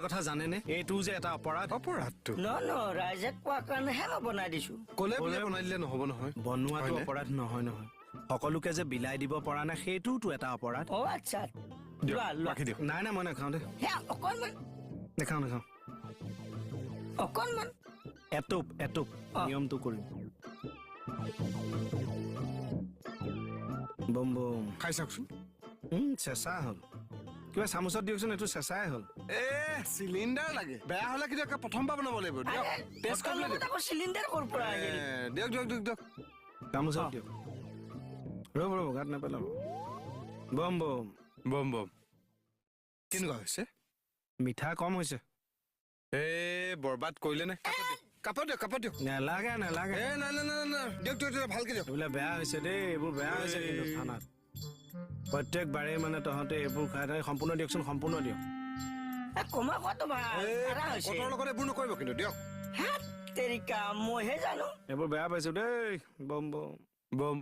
কথা জানেনে? এইটোও যে এটা অপৰাধ। অপৰাধটো ন, ৰাইজে কোৱা কাৰণেহে মই বনাই দিছো। ক'লে বুলিয়ে বনাই দিলে নহ'ব নহয়। বনোৱাটো হয়নে? অপৰাধ নহয় নহয়, সকলোকে যে বিলাই দিব পৰা নাই সেইটোওতো এটা অপৰাধ। অ আচ্ছা, দিয়ক, লোৱা লোৱা। ৰাখি দিয়ক। নাই নাই, মই নাখাওঁ দেই। সেয়া অকণমান। নাখাওঁ নাখাওঁ। অকণমান। এটোপ এটোপ। অ। নিয়মটো কৰিম। বম বম। খাই চাওকচোন। চেঁচা হ'ল। কিবা চামুচত দিয়কচোন, এইটো চেঁচাই হ'ল। এ চিলিণ্ডাৰ লাগে, বেয়া হ'লে কিন্তু একে প্ৰথমবাৰ বনাব লাগিব। দিয়ক, আৰে, টেষ্ট ভাতৰ কৰিবলৈ লগত দিয়ক। আকৌ চিলিণ্ডাৰ ক'ৰ পৰা আহিল? এ, দিয়ক দিয়ক দিয়ক দিয়ক। গামোচাত অ। দিয়ক। ৰ'ব ৰ'ব, গাত নেপেলাব। বম বম। বম বম। কেনেকুৱা হৈছে? মিঠা কম হৈছে। এ বৰবাদ কৰিলে নে? কাপত দিয়ক, কাপত দিয়ক। নেলাগে নেলাগে। এ নাই নাই নাই নাই, দিয়ক দিয়ক দিয়ক, ভালকে দিয়ক। এইবিলাক বেয়া হৈছে দেই, এইবোৰ বেয়া হৈছে কিন্তু এই। খানাত প্ৰত্যেকবাৰেই মানে তহঁতে এইবোৰ খাই থাকি। সম্পূৰ্ণ দিয়কচোন, সম্পূৰ্ণ দিয়ক। এ, কমা খোৱাটো ভাল। এ, আৰা হৈছে। কটৰ লগত এইবোৰ নকৰিব কিন্তু, দিয়ক। হাত তেৰিকা, মইহে জানো। এইবোৰ বেয়া পাইছো দেই। বম বম। বম।